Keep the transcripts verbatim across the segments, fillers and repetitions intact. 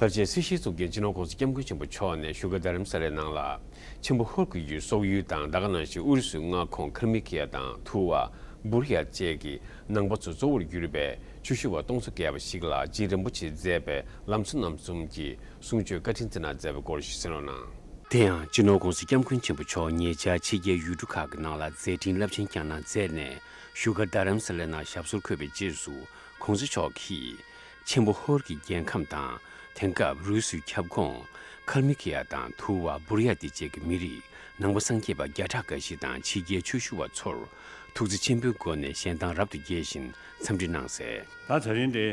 ད་ཆ་སི་ཤེལ་གཙུག་རྒྱན་སྤྱི་ནོར་༸གོང་ས་༸སྐྱབས་མགོན་ཆེན་པོ་མཆོག་ནས་བཞུགས་སྒར་རྡ་རམ་ས་ལའི་ནང་ལ། ཆེན་པོ་ཧོར་གྱི་ཡུལ་སོག་ཡུལ་དང་ད་ག་ནང་བཞིན་ཨུ་རུ་སུའི་མངའ་ཁོངས་ཁལ་མི་ཁི་ཡ་དང་ཐུ་བ། བུར་ཡ་བཅས་ཀྱི་ནང་པ་ཚོ་གཙོ་བོར་གྱུར་པའི་ཆོས་ཞུ་བ་སྟོང་ཚོ་བརྒལ་བ་ཞིག་ལ་རྗེ་རིན་པོ་ཆེས་མཛད་པའི་ལམ་གཙོ་རྣམ་གསུམ་གྱི་གསུང་ཆོས་བཀའ་དྲིན་བསྩལ་གནང་མཛད་པའི་སྐོར་ཞིག་གསན་རོགས་གནང་། དེ་ཡང་སྤྱི་ནོར་༸གོང་ས་༸སྐྱབས་མགོན་ཆེན་པོ་མཆོག་ཉེ་ཆར་ཕྱི་རྒྱལ་ཡུལ་གྲུ་ཁག་གི་ནང་ལ་མཛད་འཕྲིན་རླབས་ཆེན་བསྐྱངས་གནང་མཛད་ནས་བཞུགས་སྒར་རྡ་རམ་ས་ལའི་ནང་ཞབས་སོར་འཁོད་པའི་རྗེས་སུ། ༸གོང་ས་མཆོག་གིས་ཆེན་པོ་ཧོར་གྱི་རྒྱལ་ཁམས་དང་། དེང་སྐབས་རུས་སུའི་ཁྱབ་ཁོངས་ཁལ་མི་ཁི་ཡ་དང་ཐུ་བ་བུར་ཡ་དེ་བཅས་ཀྱི་མི་རིགས་ནང་པ་སངས་རྒྱས་པ་བརྒྱ་ཕྲག་འགའ་ཞིག་དང་ཕྱི་རྒྱལ་ཆོས་ཞུ་བ་ཚོར་ཐུགས་བརྩེ་ཆེན་པོའི་སྒོ་ནས་ཞལ་མདངས་རབ་ཏུ་རྒྱས་བཞིན་འཚམས་འདྲི་གནང་གསལ། ད་དེ་རིང་འདི།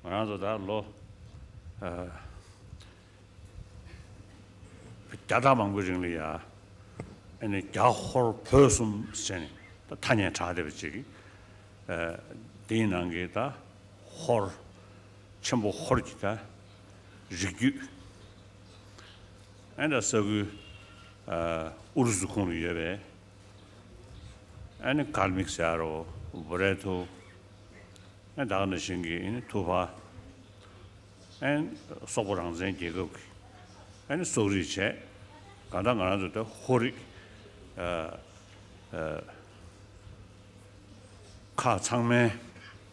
ང་རང་ཚོ་ད་ལོ་ཨ་བརྒྱ་ཕྲག་མང་པོའི་རིང་ལ་ཡ། ཨ་ནི་རྒྱ་ཧོར་བོད་གསུམ་ཟེར་ནས་ད་ཐ་སྙད་གྲགས་བསྡད་པ་ཅིག་ཨ་དེའི་ནང་གི་ད་ཧོར་ཆེན་པོ་ཧོར་གྱི་ད་རིགས་རྒྱུད། ཨ་ནི་ད་ས་ཁུལ་ཨ་ཨུ་རུ་སུ་ཁོངས་ལ་ཡོད་པའི་ཨ་ནི་ཀལ་མིག་ཟེར་རོ། བུ་རའི་ཐུ། ཨན་ད་ག་ནང་བཞིན་གྱི་ཨན་ཐུ་བ། ཨན་སོག་པོ་རང་བཙན་རྒྱལ་ཁབ་ཀྱི་ཨན་སོག་རིགས་བྱས། གང་ལྟར་ང་རང་ཚོ་ད་ཧོར་རིགས་ཨ་ཨ་ཁག་ཚང་མའི་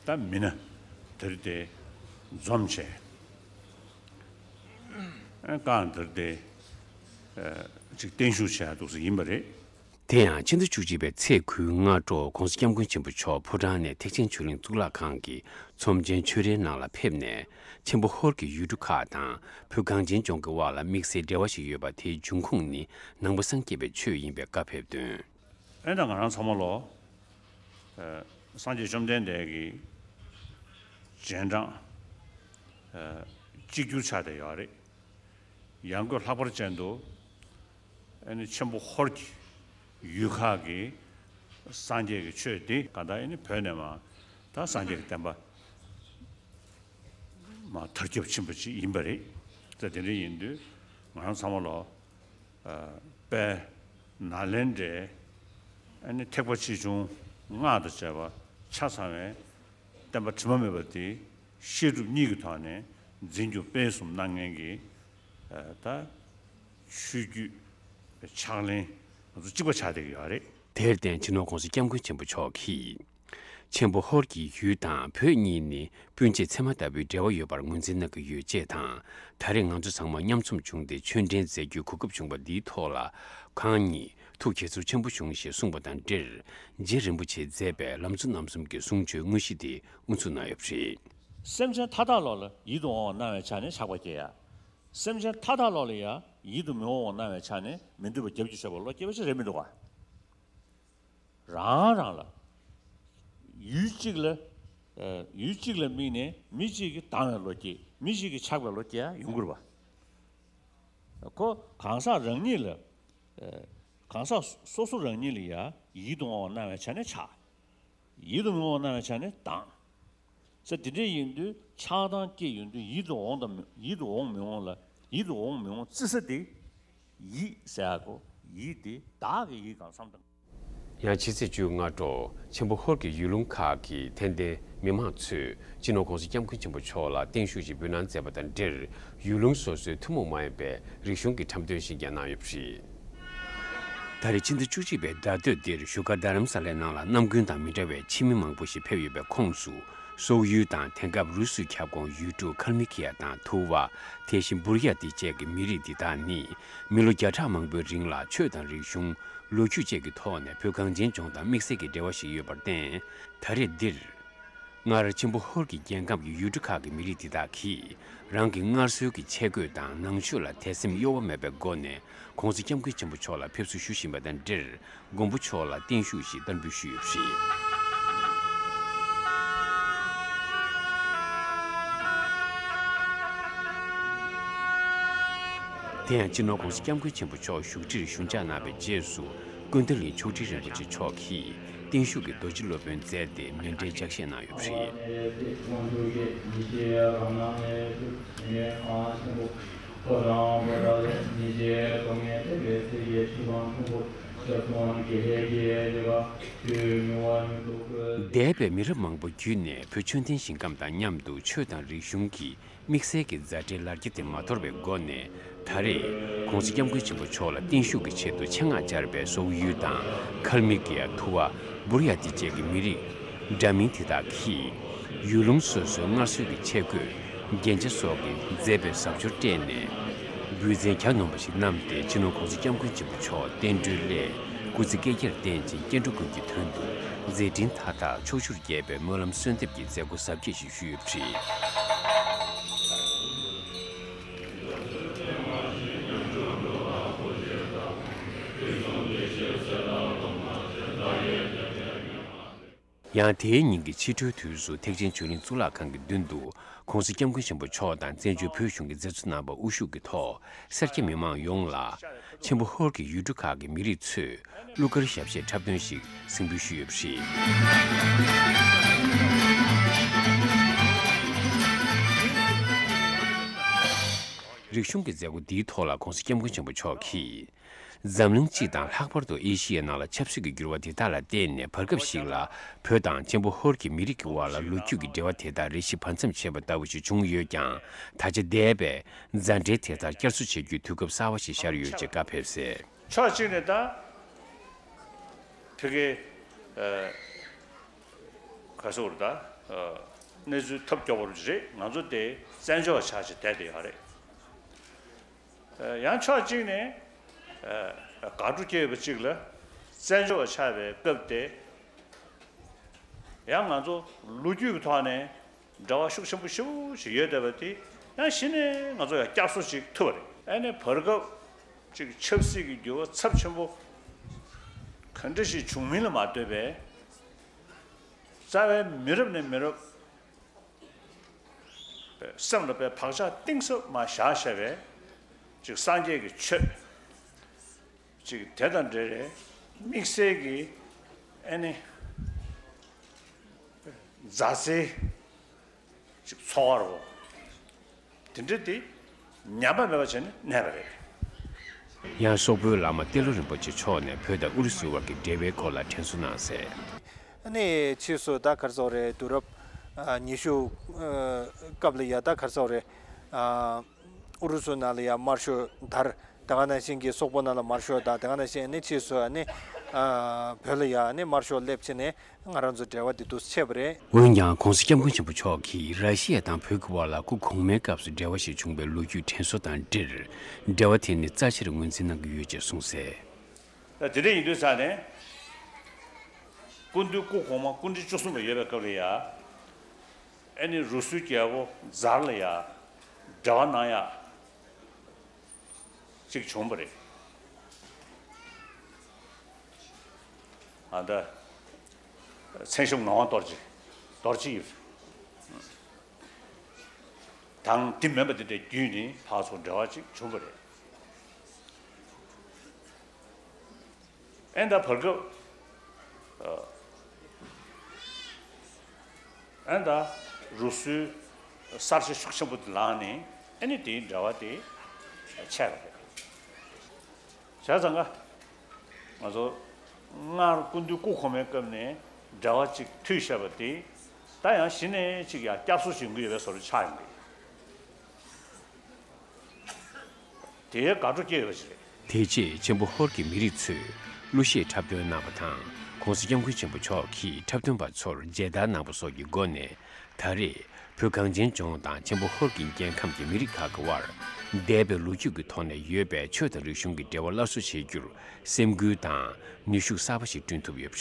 ད་མི་སྣ་དེ་རིགས་དེ་འཛོམས་བྱས། ཨན་བཀའ་འདིར་དེ་ཨ་ཅིག་བརྟན་བཞུགས་བྱས་འདུག་ས་ཡིན་པ་རེད། དེ་ཡང་ཕྱི་ཟླ་བཅུ་གཅིག་པའི་ཚེས་དགུའི་སྔ་དྲོ་༸གོང་ས་༸སྐྱབས་མགོན་ཆེན་པོ་མཆོག་ཕོ་བྲང་ནས་ཐེག་ཆེན་ཆོས་གླིང་གཙུག་ལག་ཁང་གི་ཚོམས་ཆེན་ཆོས་རའི་ནང་ལ་ཕེབས་ནས། ཆེན་པོ་ཧོར་གྱི་ཡུལ་གྲུ་ཁག་དང་བོད་གངས་ཅན་ལྗོངས་ཀྱི་དབར་ལ་དམིགས་བསལ་འབྲེལ་བ་ཞིག་ཡོད་པ། དེའི་འབྱུང་ཁུངས་ནི་ནང་པ་སངས་རྒྱས་པའི་ཆོས་ཡིན་པའི་བཀའ་ཕེབས་དོན། ཨེ་ད་ང་རང་ཚང་མ་ལོ། ཨ་སངས་རྒྱས་བཅོམ་ལྡན་འདས་ཀྱི་རྗེས་འབྲང་ཨ་གཅིག་གྱུར་ཆགས་བསྡད་ཡོད་རེད། ཡང་སྒོས་ལྷག་པར་ཅན་དུ་ཨ་ནི་ཆེན་པོ་ཧོར་གྱི་ཡུལ་ཁག་གི་སངས་རྒྱས་ཀྱི་ཆོས་འདི་གང་ལྟར་ཨ་ནི་བོད་ནས་མར་ད་སངས་རྒྱས་ཀྱི་བསྟན་པ་མར་དར་ཁྱབ་ཕྱིན་པ་ཅིག་ཡིན་པ་རེད། ད་དེ་འདྲ་ཡིན་དུས་ང་རང་ཚང་མ་ལོ་ཨ་དཔལ་ནཱ་ལེནྡྲའི་ཨ་ནི་ཐེག་པ་ཆེ་ཆུང་སྔགས་དང་བཅས་པ་ཆ་ཚང་བའི་བསྟན་པ་དྲི་མ་མེད་པ་དེ་བཤད་སྒྲུབ་གཉིས་ཀྱི་ཐོག་ནས་འཛིན་སྐྱོང་སྤེལ་གསུམ་གནང་མཁན་གྱི་ཨ་ད་ཆོས་བརྒྱུད་ཕྱག་ལེན་ང་ཚོ་གཅིག་པ་ཆགས་བསྡད་ཀྱི་ཡོད་རེད། དེར་བརྟེན་སྤྱི་ནོར་༸གོང་ས་༸སྐྱབས་མགོན་ཆེན་པོ་མཆོག་གིས། ཆེན་པོ་ཧོར་གྱི་ཡུལ་དང་བོད་གཉིས་ནི་སྤུན་མཆེད་ཚད་མ་ལྟ་བུའི་འབྲེལ་བ་ཡོད་པར་ངོས་འཛིན་གནང་གི་ཡོད་ཅེས་དང་། ད་རེས་ང་ཚོ་ཚང་མ་མཉམ་འཛོམས་བྱུང་སྟེ་ཆོས་འབྲེལ་མཛད་རྒྱུའི་གོ་སྐབས་བྱུང་བ་འདིའི་ཐོག་ལ་གང་ཉིད་ཐུགས་དགྱེས་ཚོར་ཆེན་པོ་བྱུང་ཞེས་གསུངས་པ་དང་འབྲེལ། རྗེ་རིན་པོ་ཆེས་མཛད་པའི་ལམ་གཙོ་རྣམ་གསུམ་གྱི་གསུང་ཆོས་དངོས་གཞི་དེ་དབུ་འཛུགས་གནང་ཡོད་པ་རེད། སེམས་ཅན་མཐའ་དག་ལོག་ལ་ཡིད་དུ་འོང་བ་སྣང་བའི་ཆ་ནས་ཆགས་པ་སྐྱེ་ཡ། སེམས་ཅན་མཐའ་དག་ལོག་ལ་ཡང་ཡིད་དུ་མི་འོང་བ་སྣང་བའི་ཆ་ནས་མི་འདོད་པ་རྒྱབ་ཀྱིས་ཆོད་པ་བློ་སྐྱེ་བ་ཅི་རེད་མི་འདུག་ག། རང་རང་ལ། ཡུལ་གཅིག་ལ། ཨ་ཡུལ་གཅིག་ལ་དམིགས་ནས་མི་གཅིག་གིས་སྡང་བའི་བློ་སྐྱེ། མི་གཅིག་གིས་ཆགས་པའི་བློ་སྐྱེ་ཡ་ཡོང་གི་རེད་པ། ཁོ་གང་ཟག་རང་ཉིད་ལ། ཨ་གང་ཟག་སོ་སོ་རང་ཉིད་ལ་ཡ་ཡིད་དུ་འོང་བ་སྣང་བའི་ཆ་ནས་ཆགས། ཡིད་དུ་མི་འོང་བ་སྣང་བའི་ཆ་ནས་སྡང་། ས་དེ་འདྲ་ཡིན་དུས་ཆགས་སྡང་སྐྱེ་ཡོང་དུས་ཡིད་དུ་འོང་དང་མི་ཡིད་དུ་འོང་མི་འོང་ལ་ཡིད་དུ་འོང་མི་འོང་བརྩི་ས་དེ། ཡིད་ཟེར་ཡག་གོ། ཡིད་དེ་བདག་གི་ཡིད་གང་བསམ་དང་། ཡང་ཕྱི་ཚེས་བཅུ་ལྔ་དྲོ་ཆེན་པོ་ཧོར་གྱི་ཡུལ་ལུང་ཁག་གི་དད་ལྡན་མི་མང་ཚོས་སྤྱི་ནོར་༸གོང་ས་༸སྐྱབས་མགོན་ཆེན་པོ་མཆོག་ལ་བརྟན་བཞུགས་ཤིག་འབུལ་གནང་མཛད་པ་དང་འབྲེལ། ཡུལ་ལུང་སོ་སོའི་ཐུན་མོང་མ་ཡིན་པའི་རིག་གཞུང་གི་འཁྲབ་སྟོན་ཞིག་ཀྱང་གནང་ཡོད་པ་རེད། ད་རེས་ཕྱི་ཟླ་བཅུ་གཅིག་པའི་ཟླ་སྟོད་འདིར་བཞུགས་སྒར་རྡ་རམ་ས་ལའི་ནང་ལ་ནམ་རྒྱུན་དང་མི་འདྲ་བའི་ཕྱི་མི་མང་པོ་ཞིག་ཕེབས་ཡོད་པའི་ཁོངས་སུ། སོག་ཡུལ་དང་དེང་སྐབས་རུ་སུའི་ཁྱབ་ཁོངས་ཡུལ་གྲུ་ཁལ་མི་ཁི་ཡ་དང་ཐུ་བ། དེ་བཞིན་བུར་ཡ་དེ་བཅས་ཀྱི་མི་རིགས་འདི་དག་ནི་མི་ལོ་བརྒྱ་ཕྲག་མང་པོའི་རིང་ལ་ཆོས་དང་རིག་གཞུང་། ལོ་རྒྱུས་བཅས་ཀྱི་ཐོག་ནས་བོད་གངས་ཅན་ལྗོངས་དང་དམིགས་བསལ་གྱི་འབྲེལ་བ་ཞིག་ཡོད་པར་བརྟེན། ད་རེས་འདིར། སྔར་ཆེན་པོ་ཧོར་གྱི་རྒྱལ་ཁམས་ཀྱི་ཡུལ་གྲུ་ཁག་གི་མི་རིགས་འདི་དག་གིས་རང་གི་སྔར་སྲོལ་གྱི་ཆས་གོས་དང་ནང་ཆོས་ལ་དད་སེམས་གཡོ་བ་མེད་པའི་སྒོ་ནས་༸གོང་ས་༸སྐྱབས་མགོན་ཆེན་པོ་མཆོག་ལ་ཕེབས་བསུ་ཞུ་བཞིན་པ་དང་འབྲེལ། མགོན་པོ་མཆོག་ལ་བརྟན་བཞུགས་ཤིག་བསྟར་འབུལ་ཞུས་ཡོད་པ་རེད། དེ་ཡང་སྤྱི་ནོར་༸གོང་ས་༸སྐྱབས་མགོན་ཆེན་པོ་མཆོག་བཞུགས་ཁྲིར་ཞུན་བཅར་གནང་བའི་རྗེས་སུ། ཀུན་ཏུ་གླིང་མཆོག་སྤྲུལ་རིན་པོ་ཆེ་མཆོག་གིས་བརྟན་བཞུགས་ཀྱི་རྡོ་རྗེ་སློབ་དཔོན་མཛད་དེ་མཎྜལ་ལྗགས་བཤད་གནང་ཡོད་པ་རེད། འདས་པའི་མི་རབས་མང་པོ་བརྒྱུད་ནས་བོད་ཆོས་ལྡན་ཞིང་ཁམས་དང་མཉམ་དུ་ཆོས་དང་རིག་གཞུང་གི་དམིགས་བསལ་གྱི་མཛའ་འབྲེལ་ལར་རྒྱ་དེ་མ་དོར་བའི་སྒོ་ནས། ད་རེས་༸གོང་ས་༸སྐྱབས་མགོན་ཆེན་པོ་མཆོག་ལ་བརྟན་བཞུགས་ཀྱི་ཆེད་དུ་ཆེད་མངགས་བཅར་བའི་སོག་ཡུལ་དང་ཁལ་མིག་ཡ། ཐུ་བ། འབུར་ཡ་ཏི་བཅས་ཀྱི་མི་རིགས་འདྲ་མིན་དེ་དག་གིས་ཡུལ་ལུང་སོ་སོའི་སྔར་སྲོལ་གྱི་ཆས་གོས། རྒྱན་ཆ་སོགས་ཀྱིས་མཛེས་པའི་གཟབ་མཆོར་སྤྲས་ནས། འབུལ་ཚན་གྱ་ནོམ་པ་ཞིག་བསྣམས་ཏེ། སྤྱི་ནོར་༸གོང་ས་༸སྐྱབས་མགོན་ཆེན་པོ་མཆོག་རྟེན་འབྲེལ་སླད་སྐུ་ཚེ་བསྐལ་བརྒྱར་བརྟན་ཅིང་སྐྱེ་འགྲོ་ཀུན་གྱི་དོན་དུ་མཛད་འཕྲིན་མཐའ་དག་ཕྱོགས་བཅུར་རྒྱས་པའི་སྨོན་ལམ་གསོལ་འདེབས་ཀྱི་མཛད་སྒོ་གཟབ་རྒྱས་ཤིག་ཞུས་ཡོད་པ་རེད། ཡང་དེའི་ཉིན་གྱི་ཕྱི་དྲོའི་དུས་སུ་ཐེག་ཆེན་ཆོས་གླིང་གཙུག་ལག་ཁང་གི་མདུན་དུ་༸གོང་ས་༸སྐྱབས་མགོན་ཆེན་པོ་མཆོག་དང་བཙན་བྱོལ་བོད་གཞུང་གི་མཛད་གཙོ་རྣམ་པ་དབུ་བཞུགས་ཀྱི་ཐོག་སེར་སྐྱ་མི་མང་ཡོངས་ལ་ཆེན་པོ་ཧོར་གྱི་ཡུལ་གྲུ་ཁག་གི་མི་རིགས་ཚོས་གླུ་གར་ཞབས་གཞས་འཁྲབ་སྟོན་ཞིག་གཟིགས་འབུལ་ཞུས་ཡོད་པ་རེད། རིག་གཞུང་གི་མཛད་སྒོ་འདིའི་ཐོག་ལ་༸གོང་ས་༸སྐྱབས་མགོན་ཆེན་པོ་མཆོག་གིས། འཛམ་གླིང་སྤྱི་དང་ལྷག་པར་དུ་ཨེ་ཤི་ཡའི་ནང་ལ་ཆབ་སྲིད་ཀྱི་འགྱུར་བ་དེ་དག་ལ་བརྟེན་ནས་བར་སྐབས་ཤིག་ལ་བོད་དང་གཅེན་པོ་ཧོར་གྱི་མི་རིགས་ཀྱི་དབར་ལ་ལོ་རྒྱུས་ཀྱི་འབྲེལ་བ་དེ་དག་རེ་ཞིག་བར་མཚམས་ཆད་པ་ལྟ་བུ་ཞིག་བྱུང་ཡོད་ཀྱང་། ད་ཆ་འདས་པའི་མཛའ་འབྲེལ་དེ་དག་བསྐྱར་གསོ་བྱེད་རྒྱུའི་དུས་སྐབས་གསར་བ་ཞིག་ཤར་ཡོད་ཅེས་བཀའ་ཕེབས་གསལ། ཕྱོགས་གཅིག་ནས་ད་ཕ་གི་ཨ་ག་ཟེར་དགོས་རེད། ད་ཨ་གནས་ཚུལ་ཐབས་སྐྱོ་པོ་རེད། ང་ཚོ་དེ་བཙན་བྱོལ་བ་ཆགས་བྱས་བསྡད་བསྡད་ཡོད་རེད། ཡང་ཕྱོགས་གཅིག་ནས་དགའ་སྤྲོ་སྐྱེ་ཡོད་པ་གཅིག་ལ། བཙན་བྱོལ་བ་ཆགས་པའི་སྐབས་དེ་ཡང་ང་ཚོ་ལོ་རྒྱུས་ཀྱི་ཐོག་ནས་འབྲེལ་བ་ཤུགས་ཆེན་པོ་ཞེ་པོ་ཞིག་ཡོད་བསྡད་པ་དེ་ཡང་གཞི་ནས་ང་ཚོ་ཡང་བསྐྱར་གསོ་ཞིག་ཐུབ་པ་རེད། ཨ་ནི་བར་སྐབས་ཅིག་ཆབ་སྲིད་ཀྱི་འགྱུར་བ་ཚབས་ཆེན་པོ་ག་འདྲ་ཞིག་བྱུང་མིན་ལ་མ་ལྟོས་པའི་རྩ་བའི་མི་རབས་ནས་མི་རབས། སེམས་ལ་དཔེ་བག་ཆགས་གཏིང་ཟབ་མ་བཞག་བཞག་པའི་ཅིག་སངས་རྒྱས་ཀྱི་ཆོས་ཅིག་དེ་དང་འབྲེལ་བའི་དམིགས་བསལ་གྱི་ཨ་ནི་མཛའ་བརྩེའི་ཅིག་ཚོགས་པ་རོ། དེ་འདྲ་དེ་ཉམས་པ་མེད་པ་བྱས་ནས་གནས་པ་རེད། ཡང་སོག་པོའི་བླ་མ་ཏེ་ལོ་རིན་པོ་ཆེ་མཆོག་ནས་བོད་དང་ཨུ་རུ་སུའི་བར་གྱི་འབྲེལ་བའི་སྐོར་ལ་དྲན་གསོ་གནང་གསལ། ཨ་ནི་ཕྱིས་སུ་ད་ག་རེ་ཟེར་དགོས་རེད། དུས་རབས་ཨ་ཉི་ཤུ་ཨ་སྐབས་ལ་ཡ་ད་ག་རེ་ཟེར་དགོས་རེད། ཨ་ཨུ་རུ་སུ་ནང་ལ་ཡ་དམར་ཤོག་དར། དེ་ག་ནང་བཞིན་གྱི་སོག་པོ་ནང་ལ་དམར་ཤོག་དར། དེ་ག་ནང་བཞིན་ཨ་ནི་ཕྱིས་སུ་ཨ་ནི་ཨ་བོད་ལ་ཡ་ཨ་ནི་དམར་ཤོག་སླེབས་བྱས་ནས་ང་རང་ཚོ་འབྲེལ་བ་འདི་འདུག་སེ་ཆད་པ་རེད། འོན་ཀྱང་༸གོང་ས་༸སྐྱབས་མགོན་ཆེན་པོ་མཆོག་གིས་ར་ཤི་ཡ་དང་བོད་ཀྱི་དབར་ལ་སྐུ་གོང་མའི་སྐབས་སུ་འབྲེལ་བ་ཞིག་བྱུང་བའི་ལོ་རྒྱུས་དྲན་གསོ་དང་འབྲེལ། འབྲེལ་བ་དེ་ནི་རྩ་ཆེར་ངོས་འཛིན་གནང་གི་ཡོད་ཅེས་གསུངས་གསལ། ད་དེ་འདྲ་ཡིན་དུས་ཙང་ནས་སྐུ་མདུན་སྐུ་གོང་མ་སྐུ་ཕྲེང་བཅུ་གསུམ་པ་ཡོད་པའི་སྐབས་ལ་ཡ། ཨ་ནི་རུ་སུའི་རྒྱལ་པོ་ཛར་ལ་ཡ་འབྲེལ་བ་གནང་ཡག་ཅིག་བྱུང་བ་རེད། ཨ་ད་མཚན་ཞབས་ངག་དབང་རྡོ་རྗེ། རྡོ་རྗེ་ཡིབ། དང་འདི་མིན་པ་འདི་འདྲའི་བརྒྱུད་ནས་ཕར་ཚུར་འབྲེལ་བ་ཅིག་བྱུང་བ་རེད། ཨེ་ད་བར་སྐབས་ཨ་ཨེ་ད་རུ་སུའི་གསར་བརྗེ་ཤུགས་ཆེན་པོ་དེ་ལངས་ནས་ཨེ་ནི་དེའི་འབྲེལ་བ་དེ་ཆད་པ་རེད། བྱས་ཙང་ཀ་ང་ཚོ་སྔར་སྐུ་མདུན་སྐུ་གོང་མའི་སྐབས་ནས་འབྲེལ་བ་ཅིག་མཐུད་བཞག་པ་དེ་ད་ཡང་གཞི་ནས་ཅིག་ཡང་བསྐྱར་གསོ་བྱེད་དགོས་ཡོད་པའི་བཟོ་འདྲ་ཆགས་ཡོང་གི། དེའི་དགའ་སྤྲོ་སྐྱེ་ཡོད་པ་ཞིག་རེད། དེ་རྗེས་ཆེན་པོ་ཧོར་གྱི་མི་རིགས་ཚོས་གླུ་གཞས་འཁྲབ་སྟོན་གནང་བ་དང་། ༸གོང་ས་༸སྐྱབས་མགོན་ཆེན་པོ་མཆོག་གིས་འཁྲབ་སྟོན་པ་ཚོར་མཇལ་དར་གནང་བ་སོགས་ཀྱི་སྒོ་ནས། ད་རེས་བོད་གངས་ཅན་ལྗོངས་དང་ཆེན་པོ་ཧོར་གྱི་རྒྱལ་ཁམས་ཀྱི་མི་རིགས་ཁག་གི་དབར་འདས་པའི་ལོ་རྒྱུས་ཀྱི་ཐོག་ནས་ཡོད་པའི་ཆོས་དང་རིག་གཞུང་གི་འབྲེལ་བ་སླར་གསོ་བྱེད་རྒྱུར་སེམས་འགུལ་དང་ནུས་ཤུགས་གསར་པ་ཞིག་བསྐྲུན་ཐུབ་ཡོད་པ་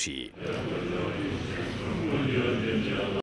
རེད།